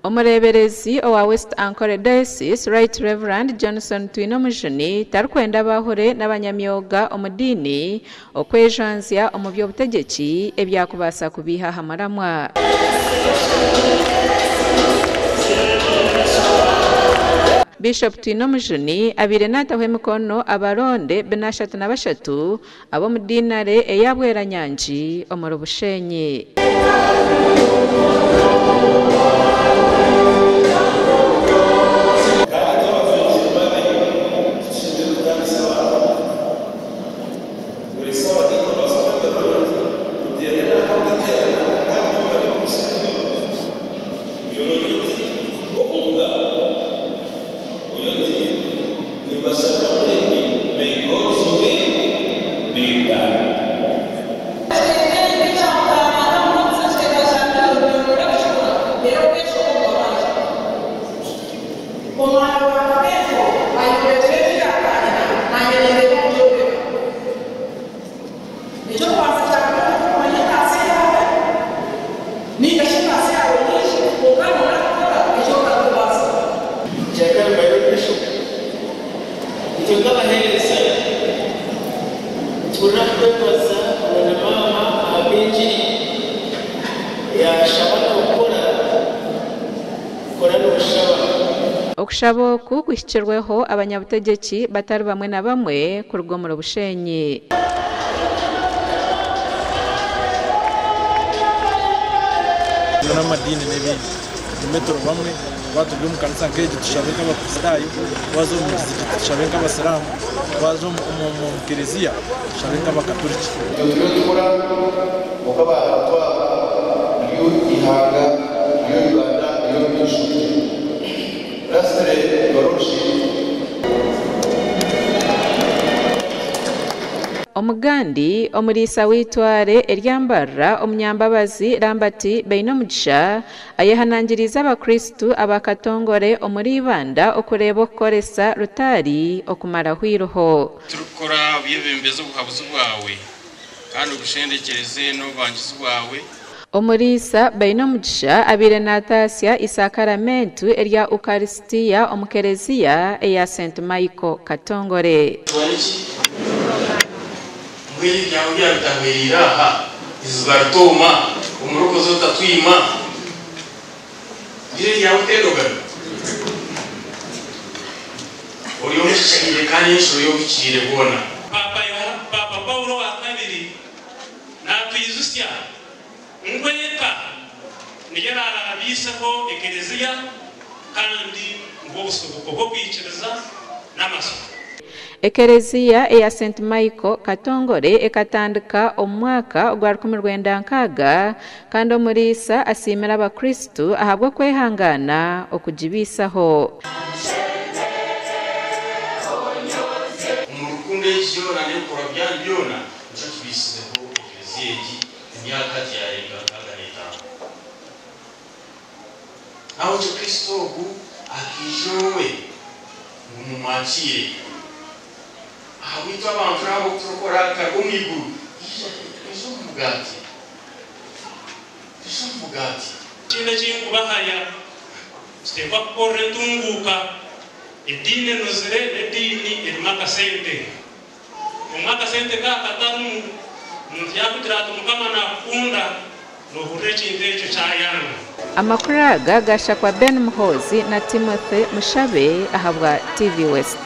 Omureeberezi owa West Ankole Diocese, Right Rev. Johnson Twinomujuni tarikwenda abahure n'abanyamyoga omu diini okwejwanzya omu by'obutegyeki ebyakubaasa kubiiha aha muramwa. Bishop Twinomujuni abaire naataho emikono abaronde bina ashatu na bashatu ab'omu diinare eya Bweranyangi omuri Bushenyi. Itwe nk'abaheereza nituhurira kukwebaza iwe na maama ahabw'engiri ya shaba nookora, kora nooshaba. Okushaba oku kuhikirweho abanyabutegyeki batari bamwe na bamwe kuruga omuri Bushenyi. N'amadiini n'ebindi. Tugume turi bamwe, twaba turi omu kanisa nk'egi tushabe nk'Abakristaayo, twaza omu muzigiti tushabe nk'Abasiraamu, twaza omu kereziya tushabe nk'Abakaturiki. Itwe turiyo nitukora kwonka abantu aba niryo ihanga niryo Uganda ey'omumaisho. Lastly, your lordship. Omugandi, omuriisa w'eitware erya Mbarara, Omunyambabazi Lambert Bainomugisha ayehanangiriize abakristu aba Katongore omuri Ibanda okureeba okukoresa rutaari okumaraho eiruho. Turikukora obyebembeze obuhabuzi bwawe, kandi obushendekyereze n'obubangizi bwawe. Omuriisa Bainomugisha abaire nataasya Isaakaramentu erya Ukarisitiya omu kereziya eya Saint Michael Katongore. Tware ki? Mbwenu ebyawe byaba bitahwereire aha, eiziba ritooma, omurokozi otatwima, gira eryawe oteedogana. Ori omuhikiriire kandi enshuro y'obuhikiriire bwona. Paapa Paulo owa kabiri naatwijutsya ngu eka niyo eraaraabiiseho Ekelezia kandi ngu obusibuko bw'okwikiriza n'amatsiko. Ekereziya eya Saint Michael Katongore ekatandika omu mwaka ogwa 1960 kandi omuriisa asiimire abakristu ahabw'okwehangaana okugibaisaho. Omu rukundo egi yoona n'ebikorwa byanyu byona nikyo kibaisizeho Ekelezia egi emyaka tiyarenga 65. Nahabwekyo Kristo ogu akaija owe ngu mumwakiire. Ahabw'itwe abantu n'ahabw'okuturokora akaruga omu iguru, yaija yaija omu mugaati. Yaija omu mugaati. Ekindi eki nkubahaya, kiteekwa kukorera entunguuka. Ediini enuzire n'ediini erimu akasente. Omwe akasente ka katarimu, omuntu yaakugira ati, Mukama naakukunda, noohurira ekintu ekyo kyayanga. Amakuru aga gashakwa Ben Muhoozi na Timothy Mushabe ahabwa TV West.